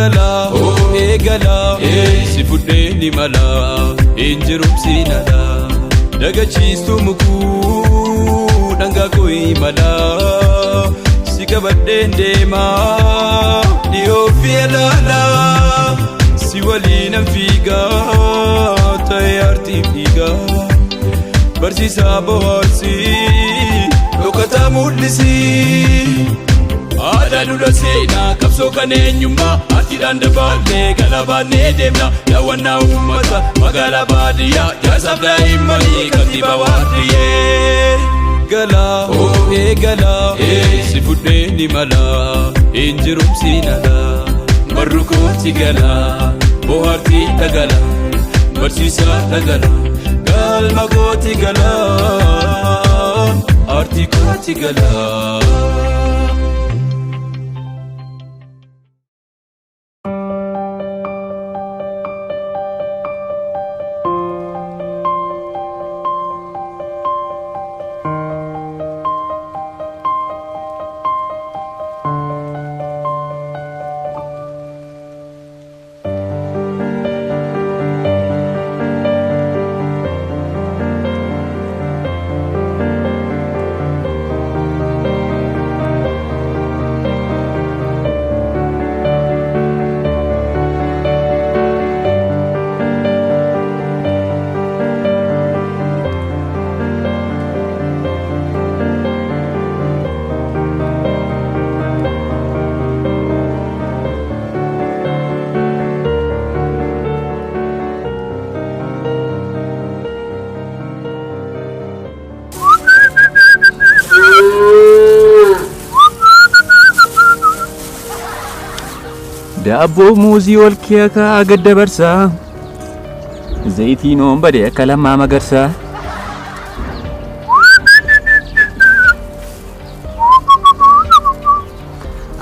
Gala eegala si fudhee ni mala hin jirumsiin ala dagachiistuu mukuu dhangaa koo imala si qabadheen deemaa dhiyoo fi alaala si waliinan fiigaa ta'ee artiif dhiigaa barsiisaa bohaarsii dhokataa mul'isii. Aadaa dura seenaa qabsoo kan eenyummaa artiidhaan dabaallee galabaannee deemna daawwannaa uummata magaalaa baadiyyaa jaarsaaf daa'immanii kantiibaa waardiyyee. Gala eegala si fudhee ni mala hin jirumsiin ala barru kooti gala bohaartii dhagala barsiisaa dhagala galma kooti gala aartii kooti gala. Daabboo muuzii ol keekaa gad dabarsaa. Zayitiin oon bade akka lammaa magarsaa.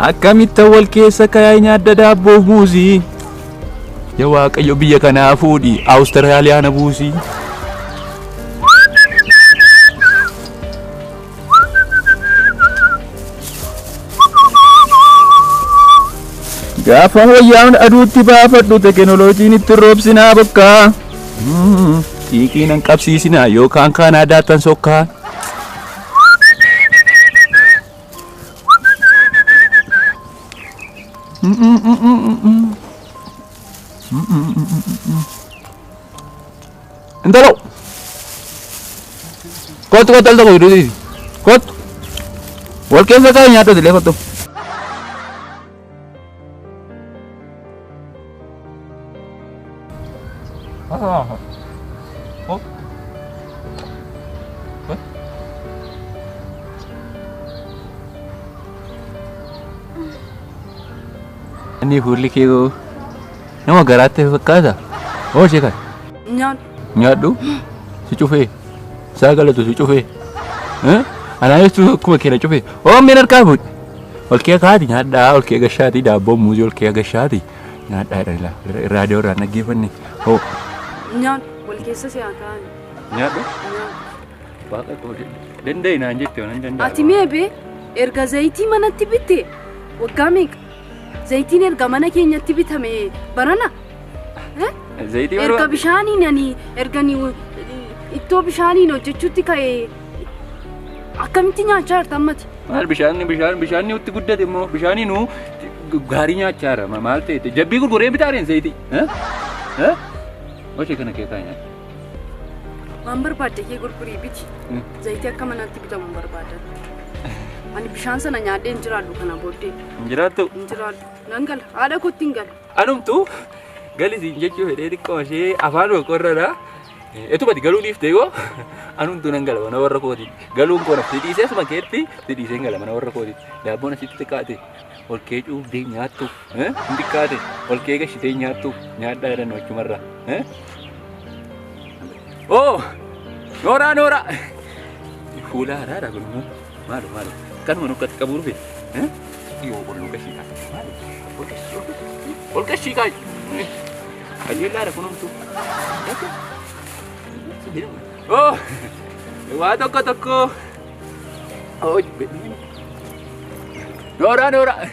Akkamittan wal keessa kaayee nyaadda daabboo muuzii. Yaa Waaqayyo biyya kanaa fuudhi Awustiraaliyaa na buusii. Gaafa wayyaan aduutti baafadhu teekinooloojiin itti roobsinaa bokkaa. Xiiqii nan qabsiisinaa yookaan Kaanaadaattan sokkaa. Intalo! Kottu kottu al tokko gidduu kottu. Wal keessa kaa'e nyaadhu illee kottu. Inni fuulli kee nama garaatti fakkaata. Hoo ishee kana. Nyaadhu. Nyaadhu. Si cufee. Isaa galatu si cufee. Anaa jechuun akkuma keenya cufee. Hoo miin harkaa fuudhi. Ol kee kaati nyaadhaa ol kee gashaati daabboo muuzii ol kee gashaati nyaadhaa jedhan raadiyoo irraa dhaggeeffanne. Hoo. Nyaadhu. Wal keessa si haa kaa'an. Nyaadhu. Nyaadhu. Waaqa koo danda'e naan jette waan danda'a. Ati mee bee erga zayitii manatti bitte waggaa meeqa? Zayitiin erga mana keenyatti bitame barana? Zayitii Erga bishaaniin ani erga ni ittoo bishaaniin hojjechuutti ka'e akkamitti nyaachaa jirta ammati? Maal bishaanni bishaan bishaanni nutti guddate immoo bishaanii nu gaarii nyaachaa jira maal ta'e jabbii gurguree bitaareen zayitii. Hojii kana keessaa nyaata. Waan barbaadde kee gurgurii biti. Zayitii akka manatti bitamu hin barbaadan. Ani bishaan sana nyaadhee hin jiraadhu kana booddee. Hin jiraattu. Hin jiraadhu. Nan gala. Haadha kootti hin gala. Anumtu galisiin jechuu fedhee xiqqoo ishee afaan qorradha. Etuma galuu dhiifte yoo anumtu nan gala mana warra kooti. Galuun koo nafti dhiisee asuma keetti si dhiisee gala mana warra kooti. Daabboon asitti xiqqaate ol kee cuubdee nyaattu hin xiqqaate ol kee gashitee nyaattu nyaadhaa jedhan achumarra. Oo nooraa nooraa fuula haaraadha kun immoo maalo maalo kanuma nukkatti qabuu dhufe yoo ol nu gashii kaa'e maalo ol gashii ol gashii kaa'e qajeelaadha kunumtu. Oh waa tokko tokko oh nooraa nooraa.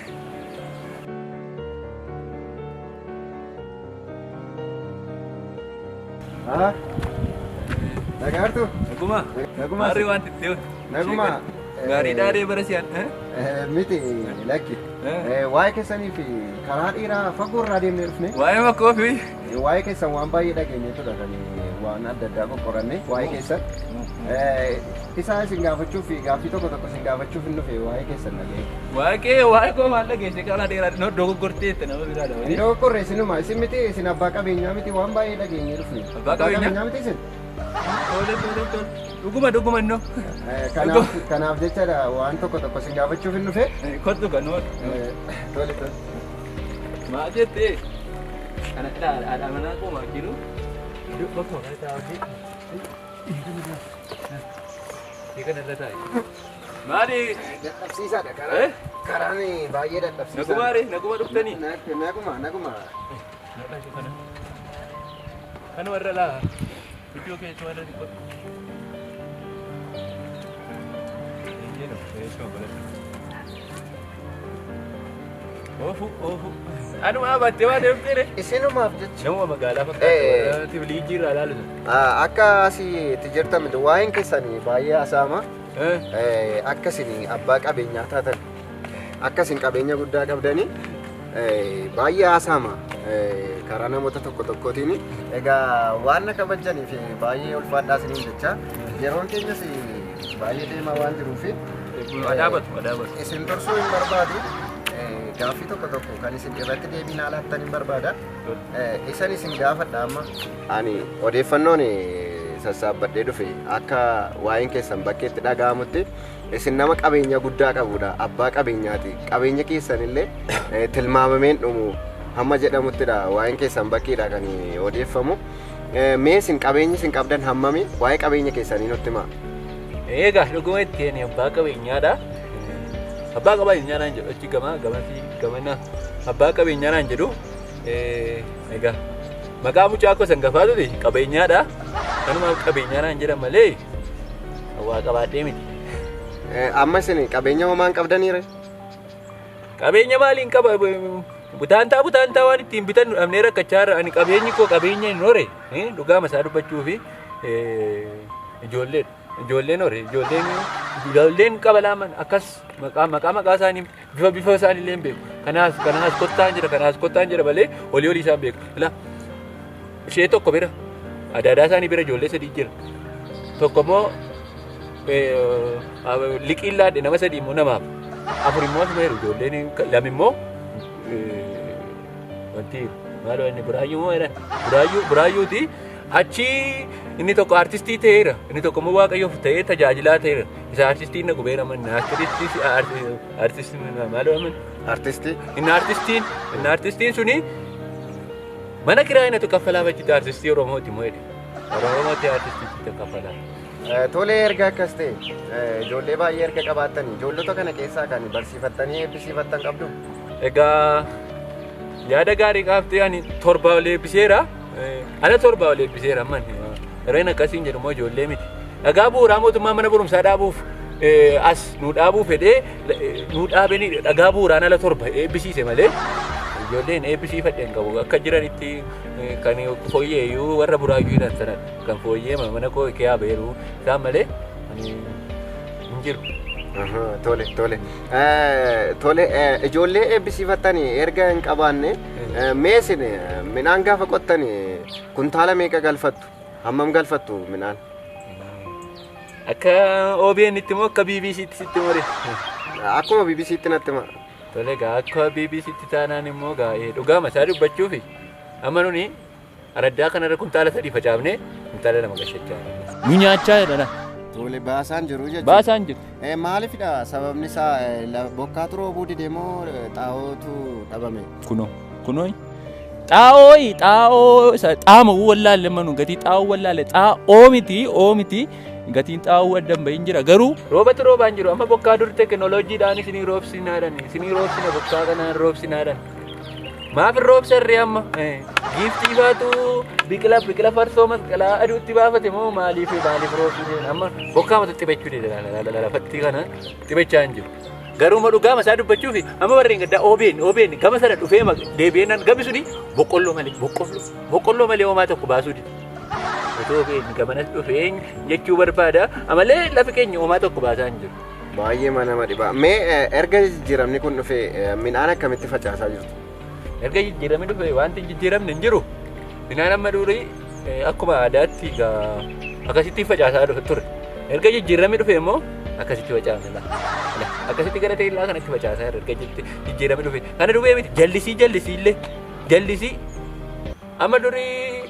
Ah. Nagaartu? Naguma. Naguma. Maarri waan itti Naguma. Gaarii dhaadhee bara si'an. Miti lakki. Waa'ee keessanii fi karaa dheeraa fagoo irraa deemnee dhufne. Waa'ee makkoo fi. Waa'ee keessan waan baay'ee dhageenye ture kan waan adda addaa qoqqoranne waa'ee keessan. Isaa isin gaafachuuf gaaffii tokko tokko isin gaafachuuf hin dhufe waa'ee keessan dhaga'e. Waa'ee waa'ee koo maal dhageesse karaa dheeraa no dogoggorteette nama biraa dha. Inni dogoggorre isinuma isin miti isin abbaa qabeenyaa miti waan baay'ee dhageenye dhufne. Abbaa qabeenyaa? Miti isin. Tole tole tole. Dhuguma dhuguma innoo. Kanaaf jechaadha waan tokko tokko isin gaafachuuf hin dhufe. Kottu kan oolu. Tole tole. Maal jettee? Kana haadha manaa koo maakiinu. Bakkuma kana taa'ee. Kana irra taa'e. Maali? Dadhabsiisaadha karaan. Karaan baay'ee dadhabsiisaadha. Naguma ree naguma dhuftanii? Naguma naguma. Kana warra laa. Iddoo keessa warra xiqqoo. Oofu oofu. Anuma battee waan deemteere. Isinumaaf jecha. Nama magaalaa fakkaata. Tibiliijii irraa ilaalu. Akka asitti jirtan miti waa'een keessanii baay'ee haasa'ama. Akka isin abbaa qabeenyaa taatan akka isin qabeenya guddaa qabdanii baay'ee haasa'ama karaa namoota tokko tokkootiin. Egaa waan na kabajaniif baay'ee ulfaadhaa isiniin jecha yeroon keenyas baay'ee deemaa waan jiruuf Adaabatu adaabatu. Isin dursuu hin barbaadu. Gaaffii tokko tokko kan isin irratti deebiin alaattan hin barbaada. Isan isin gaafadha amma. Ani odeeffannoon sassaabbadhee dhufe akka waa'een keessan bakkeetti dhaga'amutti isin nama qabeenya guddaa qabudha. Abbaa qabeenyaati. Qabeenya keessan illee tilmaamameen dhumu hamma jedhamuttidha waa'een keessan bakkeedha kan odeeffamu. Mee isin qabeenyi isin qabdan hammami? Waa'ee qabeenya keessanii nutti himaa. Egaa dhuguma ittiin abbaa qabeenyaadha. Abbaa qabeenyaa naan jedhu achi gama gamasii gamana abbaa qabeenyaa naan jedhu egaa maqaa mucaa koo sangafaatu qabeenyaadha. Kanumaaf qabeenyaa naan jedhan malee waa qabaadhee miti. Amma isin qabeenya homaa hin qabdaniire? Qabeenya maaliin qaba? Butaantaa butaantaa waan ittiin bitan dhabnee rakkachaa jirra. Ani qabeenyi koo qabeenya hin hore dhugaama isaa dubbachuu fi ijoolleedha. Ijoolleen hore ijoolleen qaba laaman akkas maqaa maqaa maqaa isaanii bifa bifa isaanii illee hin beeku. Kanaas kanaas kottaan jira kanaas kottaan jira malee olii olii isaan beeku. Ilaa ishee tokko bira adaadaa isaanii bira ijoollee sadii jira. Tokko immoo liqiin laadhe nama sadii immoo namaaf afur immoo asuma jiru ijoolleen lama immoo wanti maaloo inni buraayyuu moo jedhan buraayyuu buraayyuuti. Achi inni tokko artistii ta'eera inni tokko immoo waaqayyoof ta'ee tajaajilaa ta'eera. Isa artistiin na gubeera manna artistii artistii maaloo aman Artistii. inni artistiin inni artistiin suni mana kiraayii natu kaffalaaf achitti artistii Oromooti moo jedhe Oromooti artistiitti kaffalaaf. Tole erga akkas ta'e ijoollee baay'ee erga qabaattanii ijoollota kana keessaa kan barsiifattanii eebbisiifattan qabdu. Egaa yaada gaarii qaaftee ani torba ol eebbiseera. Ala torba ol eebbiseera amman. Yeroo inni akkasiin jedhu immoo ijoollee miti. Dhagaa bu'uuraa mootummaa mana barumsaa dhaabuuf as nu dhaabuu fedhee nu dhaabanii dhagaa bu'uuraan ala torba eebbisiise malee ijoolleen eebbisiifadhe hin qabu. Akka jiranitti kan fooyyeeyyuu warra buraayyuu jedhan sanadha. Kan fooyyee mana koo kee beeru isaan malee ani hin jiru. Tole tole. Tole ijoollee eebbisiifattanii erga hin qabaanne mee isin midhaan gaafa qottanii kuntaala meeqa galfattu? Hammam galfattu midhaan? Akka OBN itti moo akka BBC tti sitti more? Akkuma BBC tti natti hima. Tole egaa akka BBC tti taanaan immoo gaa dhugaama isaa dubbachuufi amma nuni araddaa kanarra kuntaala 3 facaafnee kuntaala 2 gashachaa jirra. Nu nyaachaa jirra. Tole baasaan jiru jechuudha. Baasaan jiru. Maaliifidha sababni isaa bokkaatu roobuu didee moo xaa'ootu dhabame? Kunoo kunoo xaa'oo xaa'oo isa xaama'uu wallaalle manu gatii xaa'oo wallaalle xaa'oo miti oo miti gatiin xaa'oo adda hin bahin jira garuu roobatu roobaan jiru amma bokkaa dur teekinooloojiidhaan isinii roobsinaadhaan isinii roobsina bokkaa kanaan roobsinaadhaan. Maaf hin roobsarree amma giiftii baatu biqila biqila farsoo masqalaa aduutti baafate moo maaliif maaliif roobsine amma bokkaa mata xibachuu dide lafatti kana xibachaa hin jiru. Garuu ma dhugaama isaa dubbachuufi amma warreen gaddaa OBN OBN gama sana dhufee deebi'ee nan gami suni boqqolloo malee boqqolloo boqqolloo malee homaa tokko baasuu dide. Otoo gamanas dhufee jechuu barbaada. Amalee lafi keenya homaa tokko baasaa hin jiru. Baay'ee nama dhiba. Mee erga jijjiiramni kun dhufe midhaan akkamitti facaasaa jirtu? Erga jijjiiramni dhufe wanti hin jijjiiramne hin jiru. Midhaan amma durii akkuma aadaatti akkasitti facaasaa dhufe ture. Erga jijjiiramni dhufe immoo akkasitti facaafne laa. Akkasitti gara teellaa kanatti facaasaa jira erga jijjiiramni dhufe. Kana dhufee miti jallisii jallisii illee jallisii amma durii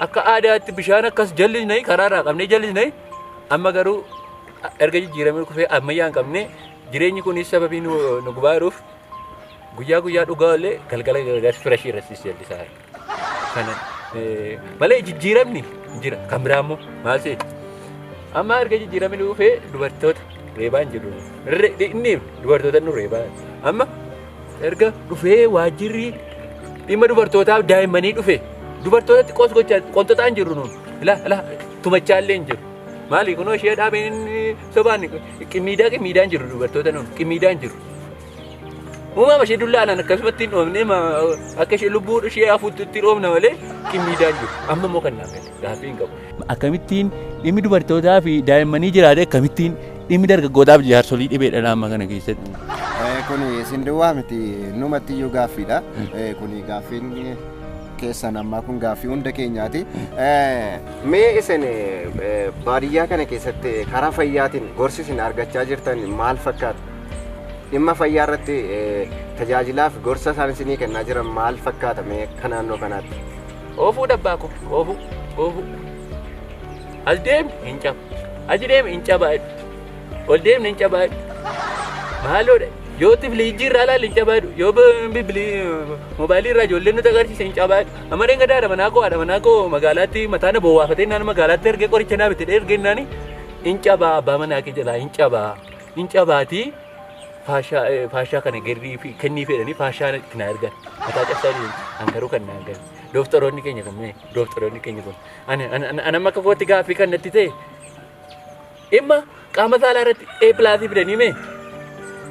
akka aadaatti bishaan akkas jallisnee karaarraa qabnee jallisnee amma garuu erga jijjiiramni dhufee ammayyaa hin qabne jireenyi kunis sababii nu gubaa jiruuf guyyaa guyyaa dhugaa illee galgala galgalas firashii irratti jallisaa jira. Kana malee jijjiiramni jira. Kan biraa immoo maal seeti? Amma erga jijjiiramni dhufee dubartoota reebaa hin jiru. Inni dubartoota nu reebaa. Amma erga dhufee waajjirri dhimma dubartootaaf daa'immanii dhufe dubartootatti qoos gochaa qonxoxaa hin jirru nuun. Ilaa ilaa tumachaa illee hin jiru. Maali kunoo ishee dhaabeen sobaan qimmiidaa qimmiidaa hin jiru dubartoota nuun qimmiidaa hin jiru. Uumama ishee dullaadhaan akkasumatti hin dhoofne akka ishee lubbuu ishee hafuutti itti dhoofna malee qimmiidaa hin jiru. Amma immoo kan naaf galle gaaffii hin qabu. Akkamittiin dhimmi dubartootaa fi daa'immanii jiraate akkamittiin dhimmi dargaggootaaf jaarsolii dhibeedha amma kana keessatti. Kuni isin duwwaa miti numatti iyyuu gaaffiidha. Kuni gaaffiin keessan ammaa kun gaaffii hunda keenyaati. Mee isin baadiyyaa kana keessatti karaa fayyaatiin gorsi isin argachaa jirtan maal fakkaata? Dhimma fayyaa irratti tajaajilaaf gorsa isaan isinii kennaa jiran maal fakkaata mee akka naannoo kanaatti? Oofuu dabbaa koo oofuu oofuu. As deemi hin caba. Achi deemi hin cabaa jedhu. Ol deemni hin cabaa jedhu. Maaloodha. Yoo tifliijii irraa ilaalle hin cabaa jedhu. Yoo bilbilii moobaayilii irraa ijoolleen nuti agarsiise hin cabaa jedhu. Amma dheengaddaa haadha manaa koo haadha manaa koo magaalaatti mataa na bowwaafatee naan magaalaatti ergee qoricha naa bitee ergee naani hin cabaa abbaa manaa kee jalaa hin cabaa. Hin cabaatii faashaa kana gerrii fi kennii fedhanii faashaa itti naa ergan. Mataa cabsaa jiru an garuu kan naa ergan. Dooftoroonni keenya kun mee dooftoroonni keenya kun ani ani amma akka kootti gaaffii kan natti ta'e dhimma qaama saalaa irratti A pilaasii fidanii mee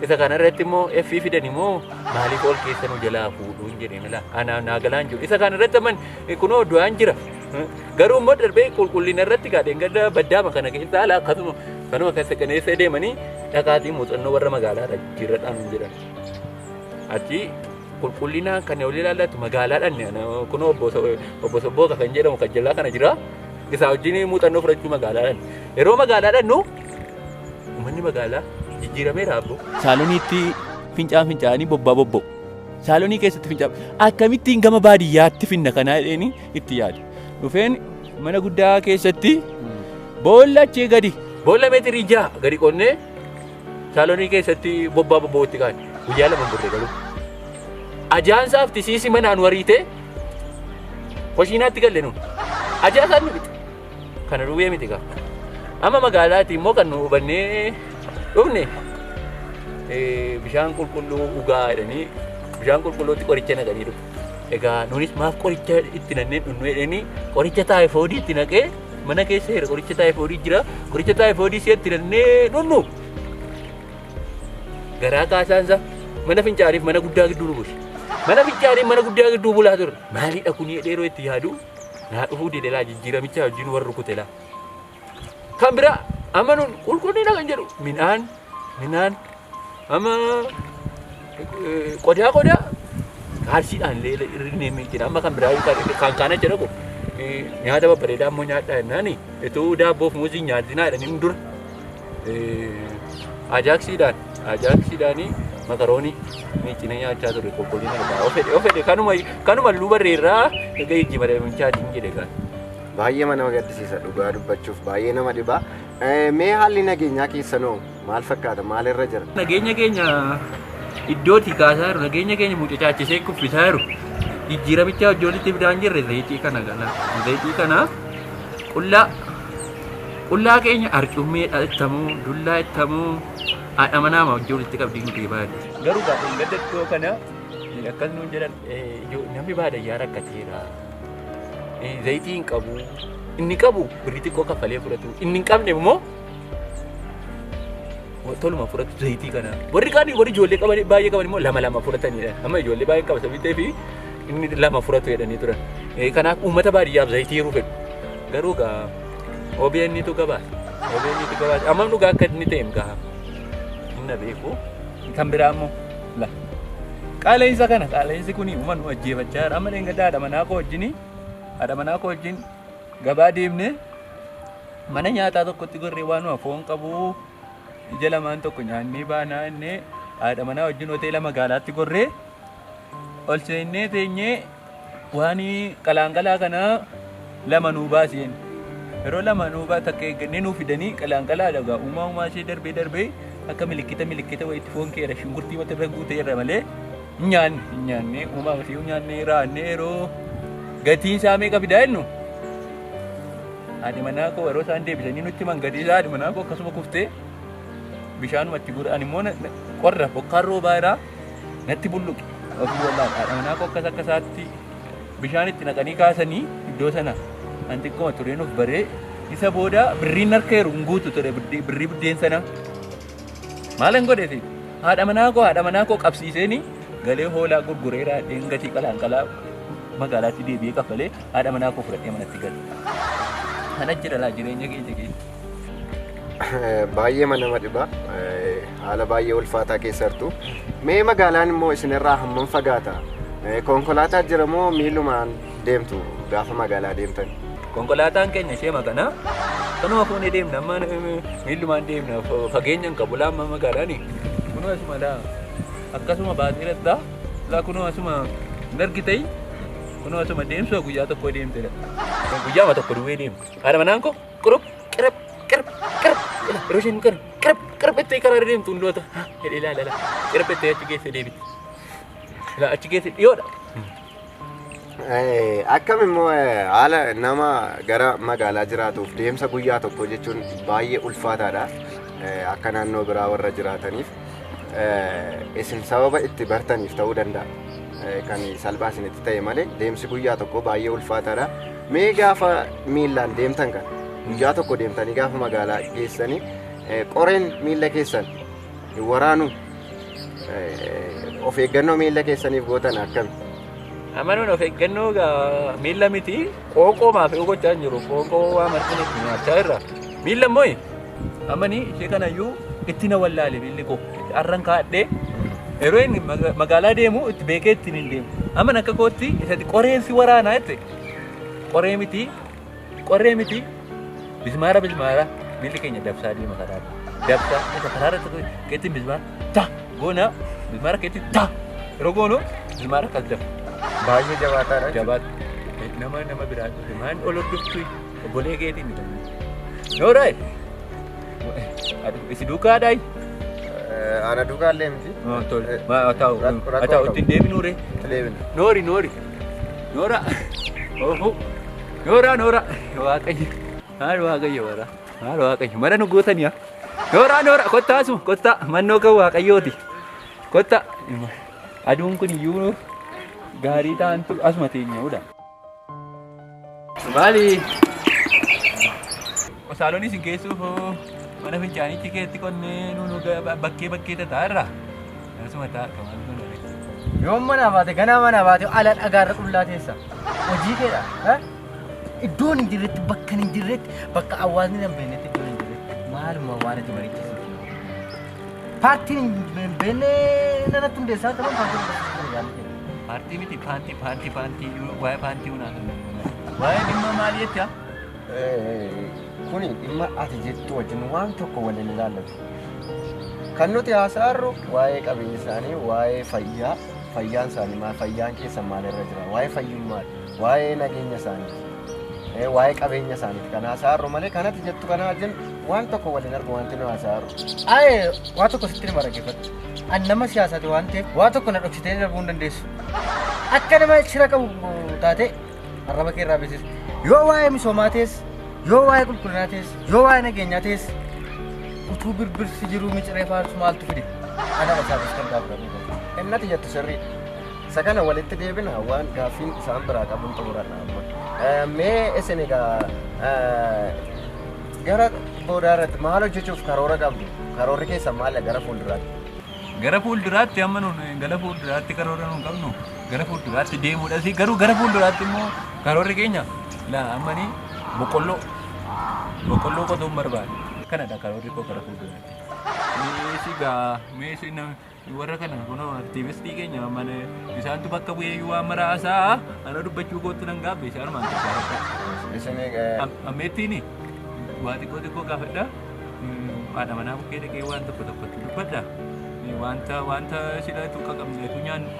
isa kana irratti immoo F fidan immoo maaliif ol keessa nu jalaa fuudhuu hin jedhee mila ana naa galaan jiru isa kana irratti amman kunoo du'aan jira garuu immoo darbee qulqullina irratti gaadheen gadda baddaama kana keessa ala akkasuma kanuma keessa kaneessa deemanii dhaqaatii muuxannoo warra magaalaa irra jijjiirradhaan hin jedhan achi qulqullina kan olii ilaallatu magaalaadhaan kunoo obbo Sobbooqa kan jedhamu kan jalaa kana jira isaa wajjin muuxannoo fudhachuu magaalaadhaan yeroo magaalaadhaan nu uummanni magaalaa jijjiirameera abbo. Saaloniitti fincaan fincaanii bobbaa bobba'u. Saalonii keessatti fincaan akkamittiin gama baadiyyaatti finna kanaa jedhanii itti yaadu. Dhufeen mana guddaa keessatti boolla achii gadi boolla meetirii 6 gadi qonnee saalonii keessatti bobbaa bobba'utti kaane guyyaa lama burree galu. Ajaansaaf tisiisi manaan wariitee koshiinaatti galle nuun. Ajaansaan nu fixe. Kana duwwee miti gaa. Amma magaalaatti immoo kan nu hubannee dhufne bishaan qulqulluu dhugaa jedhanii bishaan qulqulluutti qoricha naqanii dhufu. Egaa nunis maaf qoricha itti nanneen dhunnu jedhanii qoricha taayifoodii itti naqee mana keessa jira qoricha taayifoodii jira qoricha taayifoodii si'a itti nannee dhunnu. Garaa kaasaansa mana fincaaniif mana guddaa gidduu nu bulche. Mana fincaaniif mana guddaa gidduu bulaa turre. Maalidha kun jedhee yeroo itti yaadu naa dhufuu dide laa jijjiiramicha wajjin warri rukute laa. Kan biraa amma nun qulqullina kan jedhu midhaan midhaan amma qodaa qodaa kaalsiidhaan illee irri jira amma kan biraa kan kaana jedha kun nyaata babbareedaa immoo nyaadhaa jennaani utuu daabboof muuzii nyaatinaa jedhanii dura ajaaksiidhaan ajaaksiidhaanii makaroonii miiccinee nyaachaa ture qulqullina irraa ofedhe ofedhe kanuma kanuma lubarreerraa erga jijjiiramchaatiin jedhe gaa. Baay'ee nama gaddisiisa dhugaa dubbachuuf baay'ee nama dhiba. Mee haalli nageenyaa keessanoo maal fakkaata maalirra jira? Nageenya keenya iddootii kaasaa jiru nageenya keenya mucucaachisee kuffisaa jiru jijjiiramicha ijoollitti fidaan jirre zayitii kana gala zayitii kana qullaa qullaa keenya arcummee ittamuu dullaa ittamuu haadha manaa ijoollitti qabdii nu deemaa jirti. Garuu gaafa hin gaddattoo kana akkas nuun jedhan namni baadiyyaa rakkateera. Zayitii hin qabu inni qabu birrii xiqqoo kaffalee fudhatu inni hin qabne immoo toluma fudhatu zayitii kana. Warri kaan warri ijoollee qaban baay'ee qaban immoo lama lama fudhatanidha. Amma ijoollee baay'ee qaba sababii ta'eef inni lama fudhatu jedhanii turan. Kanaaf uummata baadiyyaaf zayitii yeroo fedhu. Garuu gaa OBN tu gabaase. OBN tu gabaase. Ammam dhugaa akka inni ta'e gaa hin beeku. Kan biraa immoo la. Qaala'insa kana qaala'insi kun uummanni nu ajjeefachaa jira. Amma dheengaddaa haadha manaa koo wajjin gabaa deemnee mana nyaataa tokkotti gorree waan foon qabu ija lamaan tokko nyaannee baanaa innee haadha manaa wajjin hoteela magaalaatti gorree ol seennee teenyee waan qalaanqalaa kana lama nuu baaseen. Yeroo lama nuu baa takka eeggannee nuu fidanii qalaanqalaa dhagaa uumaa ishee darbee darbee akka milikkita wayiitti foon keera shunkurtii mata irra guutee irra malee nyaanne uumaa ishee nyaannee raannee yeroo gatiin isaa meeqa fidaa jennu haadhi manaa koo yeroo isaan deebisanii nutti himan gatii isaa haadhi manaa koo akkasuma kuftee bishaanumatti gurra ani immoo qorra bokkaan roobaa irraa natti bulluqe ofii wallaan haadha manaa koo akkas akkasaatti bishaan itti naqanii kaasanii iddoo sana an xiqqooma tureen of baree isa booda birriin harka jiru hin guutu ture birrii buddeen sana maalan godheeti haadha manaa koo qabsiiseeni galee hoolaa gurguree raadheen gatii qalaanqalaa magaalaatti deebi'ee kaffalee haadha manaa koo fudhadhee manatti gale. Kana jira laa jireenya keenya keessa. Baay'ee nama dhiba. Haala baay'ee ulfaataa keessattuu. Mee magaalaan immoo isinirraa hammam fagaata? Konkolaataa jira moo miilumaan deemtu gaafa magaalaa deemtan? Konkolaataan keenya ishee maganaa kanuma fuunee deemna amma miilumaan deemna fageenya hin qabu laa amma magaalaani. Kunoo asuma laa akkasuma baasii irratti laa kunoo asuma hin argitee kunoo asuma deemsu guyyaa tokko deemtedha. Guyyaama tokko duwwee deemtu. Haadha manaan koo qurub qirab qirab qirab yeroo isheen qirab qirab qirab itti karaa irra deemtu hundoota jedhee ilaala laa qirab itti achi keessa deebiti. Laa achi keessa dhiyoodha. Akkam immoo haala nama gara magaalaa jiraatuuf deemsa guyyaa tokko jechuun baay'ee ulfaataadha. Akka naannoo biraa warra jiraataniif isin sababa itti bartaniif ta'uu danda'a. Kan salphaa isinitti ta'e malee deemsi guyyaa tokko baay'ee ulfaataadha. Mee gaafa miillaan deemtan kan guyyaa tokko deemtanii gaafa magaalaa geessanii qoreen miilla keessan hin waraanu of eeggannoo miilla keessaniif gootan akkami? Amanuun of eeggannoo miilla miti qoonqoo maaf gochaa hin jiru qoonqoo waa marqin itti nyaachaa irra miilla immoo amani ishee kanayyuu itti na wallaale miilli koo arran kaadhee yeroo inni magaalaa deemu itti beekee ittiin hin deemu aman akka kootti isatti qoreensi waraanaa jette qoree miti bismaara miilli keenya dabsaa deema karaarra dabsaa isa karaarra keetti bismaara ta goona bismaara keetti ta yeroo goonu bismaara akkas dafa. Baay'ee jabaataadha. Jabaata. Nama biraa dhufe maan ol hordoftu obbolee keetiin ni ta'u. Nooraa isi duukaadhaayi. Ana duukaallee miti. Tole. Haa ta'u ittiin deebinuure. Deebina. Noori noora ofu noora waaqayyo maal waaqayyo bara maal waaqayyo mana nu gootanii noora kottaa asuma kottaa mannoo kan waaqayyooti kottaa aduun kun iyyuu gaarii ta'antu asuma teenya'uudha. Maali? Saaloon isin geessuuf mana fincaanichi keetti qonnee nuunu bakkee bakkee tataa irra. Asuma ta'a akka maal kun oole. Yoon manaa baate ganaa manaa baate ala dhagaarra qullaa teessa. Hojii keedha. Iddoon hin jirretti bakka hin jirretti bakka hawaasni hin beeknetti iddoon hin jirretti maaluma waan ati marichisiisu. Paartiin hin beekne nanatti hundeessaa ta'an paartiin hundeessaa. Paartii miti paantii waa'ee paantii hunaa kan waa'ee dhimma maalii jecha? Kuni dhimma ati jettu wajjin waan tokko waliin ilaallatu. Kan nuti haasa'arru waa'ee qabeenya isaanii, waa'ee fayyaa, fayyaan isaanii maal, fayyaan keessan maalirra jira, waa'ee fayyummaa, waa'ee nageenya isaanii, waa'ee qabeenya isaaniiti kan haasa'arru malee kan ati jettu kana wajjin waan tokko waliin argu wanti nu haasa'arru. Ayee waa tokko sitti nima dhaggeeffadhu. Ani nama siyaasaati waan ta'eef waa tokko na dhoksitee darbuu hin dandeessu. Akka nama shira qabu taate arraba kee irraa beeksisu. Yoo waa'ee misoomaa ta'es, yoo waa'ee qulqullinaa ta'es, yoo waa'ee nageenyaa ta'es utuu birbirsi jiruu miciree faarsu maaltu fide? Ana isaafis kan gaafatamu. Inni ati jettu sirriidha. Isa kana walitti deebina waan gaaffiin isaan biraa qabuun xumuranna amma. Mee isin egaa gara boodaa irratti maal hojjechuuf karoora qabdu? Karoorri keessan maal gara fuulduraatti? Gara fuulduraatti amma nuun gara fuulduraatti karoora nuun qabnu gara fuulduraatti deemuudhaas garuu gara fuulduraatti immoo karoorri keenya laa ammani Boqqolloo. Boqqolloo qotuun barbaada. Kanadha karoorri koo gara fuulduraatti. Meesi gaa meesi warra kana kunoo aktiivistii keenya mana isaantu bakka bu'ee waan maraasaa ana dubbachuu kootti nan gaabbe isaanumaan gaafadha. Isin Ammeettiin waa xiqqoo xiqqoo gaafadha. Haadha manaa bukkee dhaqee waan tokko tokkotti dubbadha. Wanta wanta sila tuqqa qabne tu nyaannu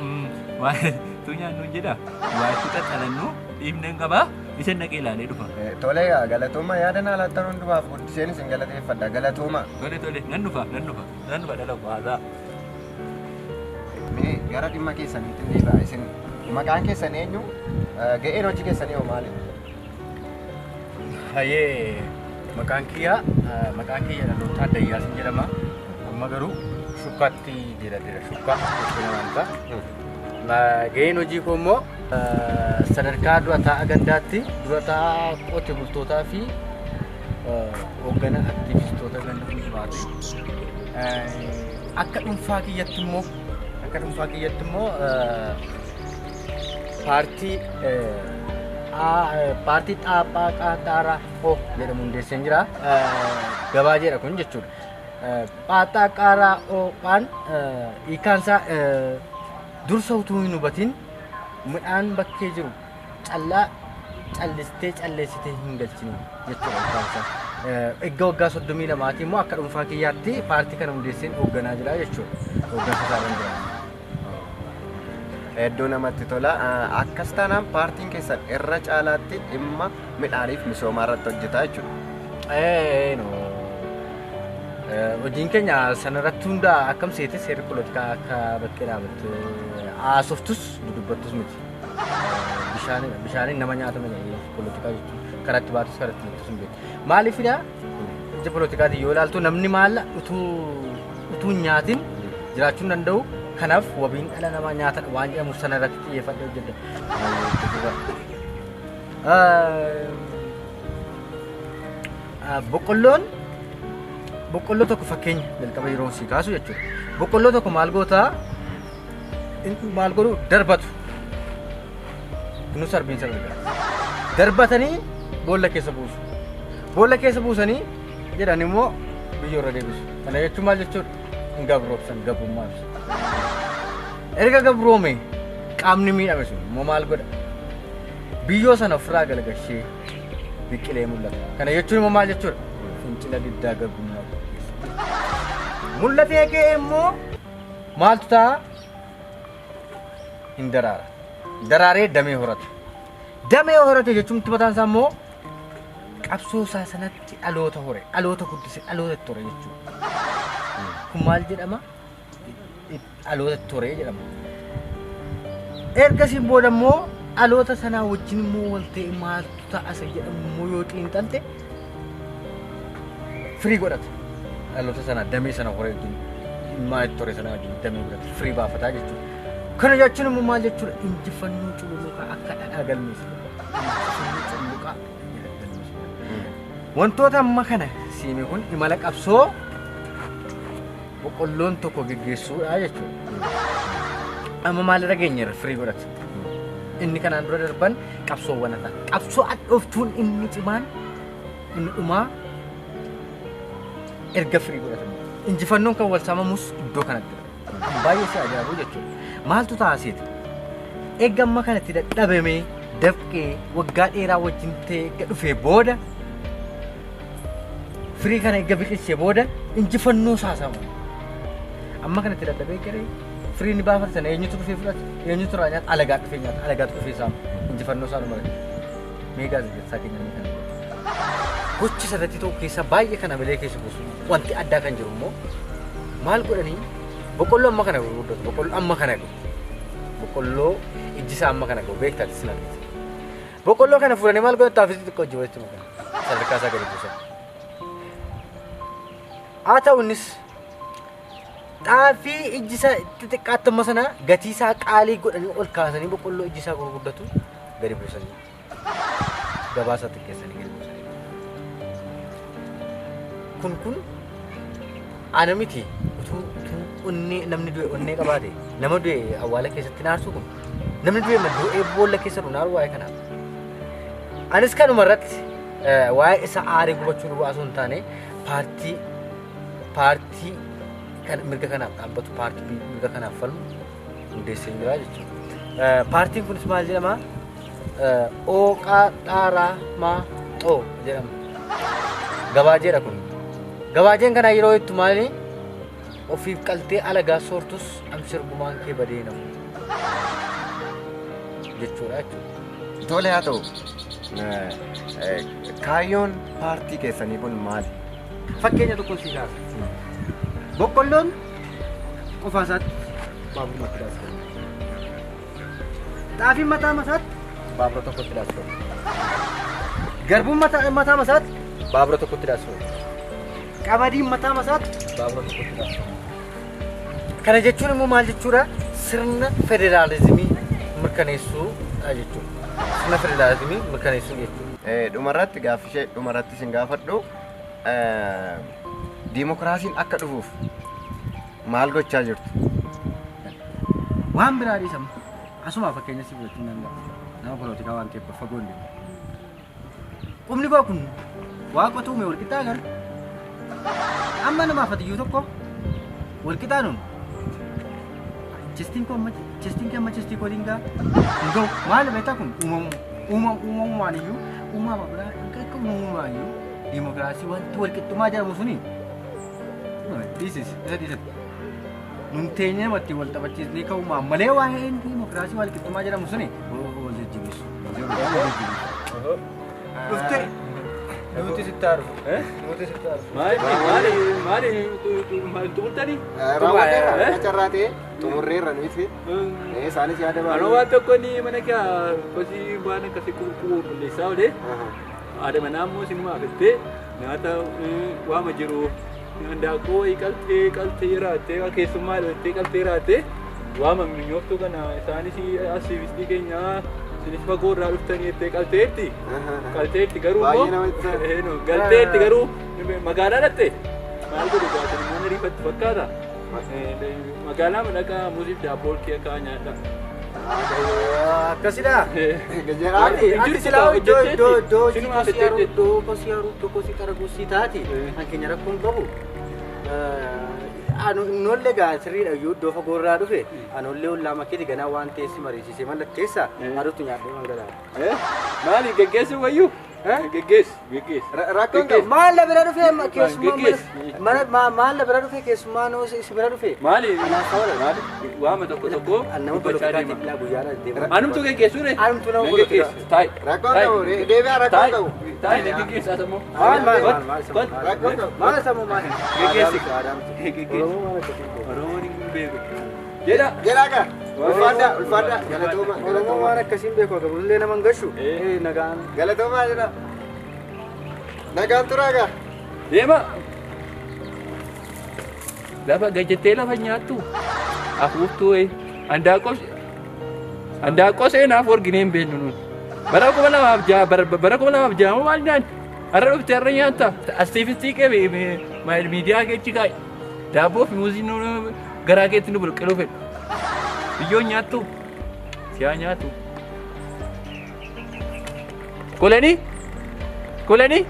waan tu nyaannu jedha. Waa itti qaxxalannu dhiibneen qabaa isan dhaqee ilaalee dhufa. Tole galatooma yaada naa laattan hundumaaf guddiseen isin galateeffadha galatooma. Tole tole nan dhufa nan dhufa nan dhufa dhala waasaa. Mee gara dhimma keessaniitti deebi'a isin maqaan keessan eenyu ga'een hojii keessanii hoo maali? Hayyee maqaan kiyya Dhalootaa Dayyaasin jedhama. Amma garuu Shukkaatti jedha Shukkaa jechuun waanta. Ga'een hojii koo immoo sadarkaa dura taa'aa gandaatti dura taa'aa qote bultootaa fi hoogganaa aktiivistoota ganda hundumaati. Akka dhuunfaa kiyyatti immoo paartii paartii Xaaphaa Qaaxaaraa O jedhamu hundeesseen jira. Gabaa jedha kun jechuudha. Xaaxaa Qaaraa Ophaan hiikaan isaa dursa utuu hin hubatin midhaan bakkee jiru callaa callistee calleessitee hin galchine jechuudha hiikaan isaa. Egaa waggaa 32 immoo akka dhuunfaa kiyyaatti paartii kana hundeesseen hoogganaa jira jechuudha. Hooggansa isaa jira. Hedduu namatti tola. Akkas taanaan paartiin keessan irra caalaatti dhimma midhaaniif misoomaa irratti hojjeta jechuudha. Hojiin keenya sanarratti hundaa akkam seete seerri poolitikaa akka bakkee dhaabatte haasoftus dudubbattus miti. Bishaaniin nama nyaata malee poolitikaa jechuun karatti baatus karatti lixxus hin beeku. Maaliifidha? Ija poolitikaatiin yoo ilaaltu namni maal utuu hin nyaatin jiraachuu hin danda'u. Kanaaf wabiin dhala namaa nyaata waan jedhamu sana irratti xiyyeeffadhee hojjedha. Boqqolloo tokko fakkeenya jalqaba yeroo si kaasu jechuudha. Boqqolloo tokko maal gootaa maal godhu darbatu. Kunis sarbiinsa gargaara. Darbatanii boolla keessa buusu. Boolla keessa buusanii jedhan immoo biyyoo irra deebisu. Kana jechuun maal jechuudha? Hin gabroomsan gabrummaa ibsa. Erga gabroome qaamni miidhame sun immoo maal godha? Biyyoo sana ofirraa galagalchee biqilee mul'ata. Kana jechuun immoo maal jechuudha? Fincila diddaa gabrummaa gaggeessa. Mul'atee ka'e immoo maaltu ta'a? Hin daraara. Daraaree damee horata. Damee horate jechuun mataan isaa immoo qabsoo isaa sanatti dhaloota hore, dhaloota guddise, dhaloota itti hore jechuudha. Kun maal jedhama? Dhaloota itti hore jedhama. Ergasiin booda immoo dhaloota sanaa wajjin immoo wal ta'e maaltu ta'a isa jedhamu immoo yoo xiinxalte firii godhata. Dhaloota sana damee sana horee wajjin maal itti hore sana wajjin damee godhata firii baafataa jechuudha. Kana jechuun immoo maal jechuudha? Injifannoo cululuqaa akka dhadhaa galmeessa. Injifannoo cululuqaa galmeessa. Wantoota amma kana siime kun imala qabsoo boqqolloon tokko geggeessuudha jechuudha. Amma maalirra geenyeerra firii godhata. Inni kanaan dura darban qabsoowwan hafa. Qabsoo hadhooftuun inni cimaan inni dhumaa erga firii godhatame. Injifannoon kan wal saamamus iddoo kanatti. Baay'ee si ajaa'ibu jechuudha. Maaltu taasiseeti? Eegga amma kanatti dadhabamee dafqee waggaa dheeraa wajjin ta'ee erga dhufee booda firii kana erga biqilchee booda injifannoo saasama. Amma kanatti dadhabee garee firii ni baafata sana eenyutu dhufee fudhata? Eenyutu irraa nyaata? Alagaa dhufee nyaata. Alagaatu dhufee saama. Injifannoo isaa dhuma. Mee gaazexeessaa keenya ni kana. Gochi sarratti ta'u keessaa baay'ee kan amalee keessa buusu wanti addaa kan jiru immoo maal godhanii boqqolloo amma kana gurguddatu boqqolloo amma kana gahu boqqolloo ijji isaa amma kana gahu beektaati sin argite. Boqqolloo kana fuudhanii maal godhan xaafii xixiqqoo hojii walitti makan sadarkaa isaa gadi buusan. Haa ta'u innis xaafii ijji isaa xixiqqaatti amma sana gatii isaa qaalii godhanii ol kaasanii boqqolloo ijji isaa gurguddatu gadi buusanii gabaa isaa xiqqeessanii gadi buusanii. Kun ana miti utuu onnee namni du'e onnee qabaate nama du'e awwaala keessatti naarsu kun namni du'e du'ee boolla keessa nu naaru waa'ee kanaaf. Anis kanuma irratti Waa'ee isa aaree gubachuu duwwaa osoo hin taane paartii paartii kan mirga kanaaf dhaabbatu, paartii mirga kanaaf falmu hundeessee jira jechuudha. Paartiin kunis maal jedhama? Ooqaa Dhaaraa Maa Xoo jedhama. Gabaajeedha kun. Gabaajeen kana yeroo ittu maali? Ofiif qaltee alagaa soortus amshir gumaan kee badee namu jechuudha jechuudha. Tole haa ta'u. Kaayyoon paartii keessanii kun maali? Fakkeenya tokko si kaasa. Boqqolloon qofaa isaatti baaburumatti daasifama. Xaafiin mataa isaatti baabura tokkotti daasifama. Garbuun mataa isaatti baabura tokkotti daasifama. Qamadiin mataa isaatti baabura tokkotti daasifama. Kana jechuun immoo maal jechuudha? Sirna federaalizimii mirkaneessuu jechuudha. Sirna federaalizimii mirkaneessuu jechuudha. Dhumarratti gaaffii ishee dhumarratti isin gaafadhu. Diimokiraasiin akka dhufuuf maal gochaa jirtu? Waan biraa dhiisamu. Asuma fakkeenya si fudhachuu danda'a. Nama polotikaa waan ta'eef fagoo hin deemu. Qubni koo kun waaqatu uume wal qixxaa gara. Amma namaaf atiyyuu tokko wal qixxaa nuun. Chestiin koo amma chestiin kee amma chestii koo dingaa hin ga'u. Maal beektaa kun uumamu uumamu uumamumaan iyyuu uumama biraa akka uumamumaan iyyuu diimokiraasii wanti wal qixxummaa jedhamu suni dhiisis isa dhiisatti. Nun teenyee namatti wal taphachiisnee ka'umaan malee waa'een diimokiraasii wal qixxummaa jedhamu suni wal jajjabeessu. Dhuftee nuti sitti haa dhufu. Nuti sitti haa dhufu. Maali maali maali maali xumurtanii? Raawwateerra carraa ta'e xumurreerra nuti. Isaanis yaada Anoo baay'ee. waan tokko ni mana kee kosii waan akkasii qulqulleessaa olee haadha manaa immoo sinuma afattee nyaata waama jiru handaaqqoo wayii qaltee qaltee raattee keessummaa dhaltee qaltee raattee waama minyooftuu kana isaanis asiivistii keenya isinis fagoo irraa dhuftanii jettee qalteetti qalteetti garuu Baay'ee immoo namatti tola. Galteetti garuu magaalaa dhatte maal godhu gaafatan immoo na riifatti fakkaata. Magaalaa madaqaa muuziif daabboo kee akka nyaadha. Akkasidha. Gajeeraa. Ati ati silaa iddoo iddoo iddoo Sinuma kosii haruu hojjetteetti. iddoo kosii haruu iddoo kosii xaraguu si taati. Kan keenya rakkoon qabu. Anu innollee gaa sirriidha iyyuu iddoo fagoo irraa dhufe anollee ollaa makkeeti ganaa waan teessi mariisisee mallatteessa aduutti nyaadhee mangalaa. Maali geggeessu wayyuu? Geggeessu geggeessu. Rakkoon qabu. Maal la bira dhufe keessummaa Geggeessi. mana maal la bira dhufe keessummaa noo si bira dhufe. Maali maali waama tokko tokko Nama dubbachaa polotikaatiin deema. ilaa guyyaadha deema. Anumtu geggeessuu re? Anumtu nama Nan polotikaa. geggeessu. Taa'i. Rakkoon qabu. Deebi'aa rakkoon qabu. Taa'i nan geggeessaa sammoo. Maal maal maal maal Kot. Rakkoon qabu. maal sammuu maal? Geggeessi. Geggeessi. Oromoo maal akkasii beeku? Oromoon hin beeku. Jedha. Jedhaa gaa. Ulfaadhaa ulfaadhaa galatooma Oromoo galatooma. waan akkasiin beeku akka bullee nama hin gashu. Nagaan. Galatoomaa jedha. Nagaan turaa gaa. Deema. Lafa gajjattee lafa nyaattu. Afuuftuu wayii. Handaaqqoo handaaqqoo seenaaf arginee hin beeknu nuti. Bara 2006 bara 2006 maal nyaanni? Har'a dhufte har'a nyaatta. Astiifistii qee miidiyaa keechi kaa'i. Daabboo fi muuzii nu garaa keetti nu bulqiluu fedhu. Biyyoon nyaattu. Siyaa nyaatu. Kulanii? Kulanii?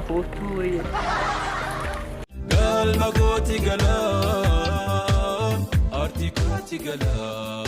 Afuuftuu wayii. Galma kooti galaa, aartii kooti galaa.